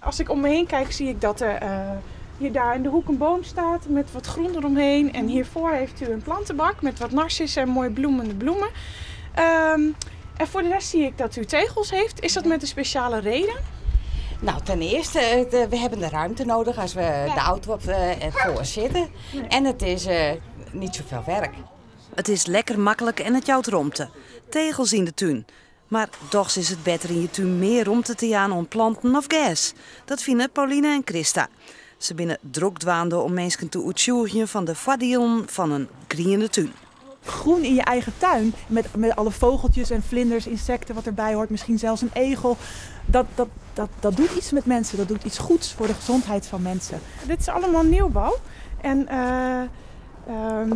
Als ik om me heen kijk, zie ik dat er hier daar in de hoek een boom staat met wat groen eromheen. En hiervoor heeft u een plantenbak met wat narcissen en mooi bloemende bloemen. En voor de rest zie ik dat u tegels heeft. Is dat met een speciale reden? Nou, ten eerste, we hebben de ruimte nodig als we de auto op voor zitten. En het is niet zoveel werk. Het is lekker makkelijk en het jout romte. Tegels yn de tún. Mar dochs is it better yn je tún mear romte te jaan oan planten of gers. Dat fine Pauline en Christa. Se binne drok dwaande om minsken te oertsjûgjen fan de foardielen fan in griene tún. Groen in je eigen tuin, met alle vogeltjes en vlinders, insecten wat erbij hoort, misschien zelfs een egel. Dat doet iets met mensen, dat doet iets goeds voor de gezondheid van mensen. Dit is allemaal nieuwbouw en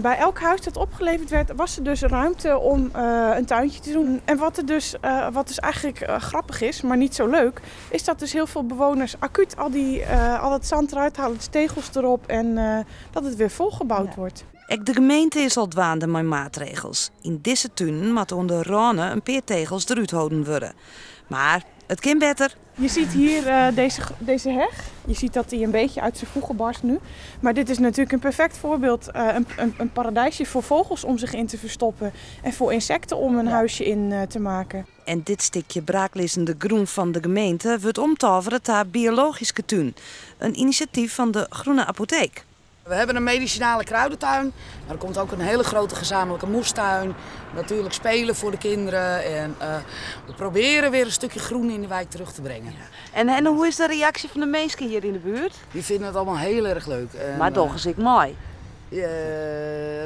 bij elk huis dat opgeleverd werd, was er dus ruimte om een tuintje te doen. En wat dus eigenlijk grappig is, maar niet zo leuk, is dat dus heel veel bewoners acuut al het zand eruit halen, de tegels erop en dat het weer volgebouwd wordt. Ek de gemeente is al dwaande mei maatregels. Yn dizze tunen moatte oan de râne in pear tegels derút holden wurde. Mar it kin better. Je ziet hier deze heg. Je ziet dat die een beetje uit zijn voegen barst nu. Maar dit is natuurlijk een perfect voorbeeld. Een paradijsje voor vogels om zich in te verstoppen. En voor insecten om een huisje in te maken. En dit stikje braaklizzende grûn fan de gemeente wurdt omtovere ta biologyske tún. In inisjatyf fan de Groene Apotheek. We hebben een medicinale kruidentuin, maar er komt ook een hele grote gezamenlijke moestuin. Natuurlijk spelen voor de kinderen en we proberen weer een stukje groen in de wijk terug te brengen. En hoe is de reactie fan de minsken hjir yn de buert? Die vinden het allemaal heel erg leuk. En, mar dogge se ek mei?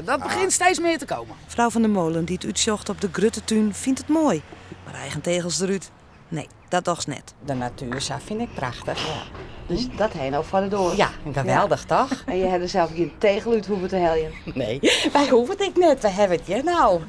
Dat begint steeds meer te komen. Frou van der Molen dy't útsjocht op de grutte tún fynt it moai. Mar eigen tegels derút? Nee, dat dochs net. De natuer, sa fyn ik prachtich. Ja. Dus dat ha je no foar de doar. Ja, geweldich toch? En je ha der sels gjin tegel út hoege te heljen? Nee, wy hoege it ek net. We hawwe it hjir no.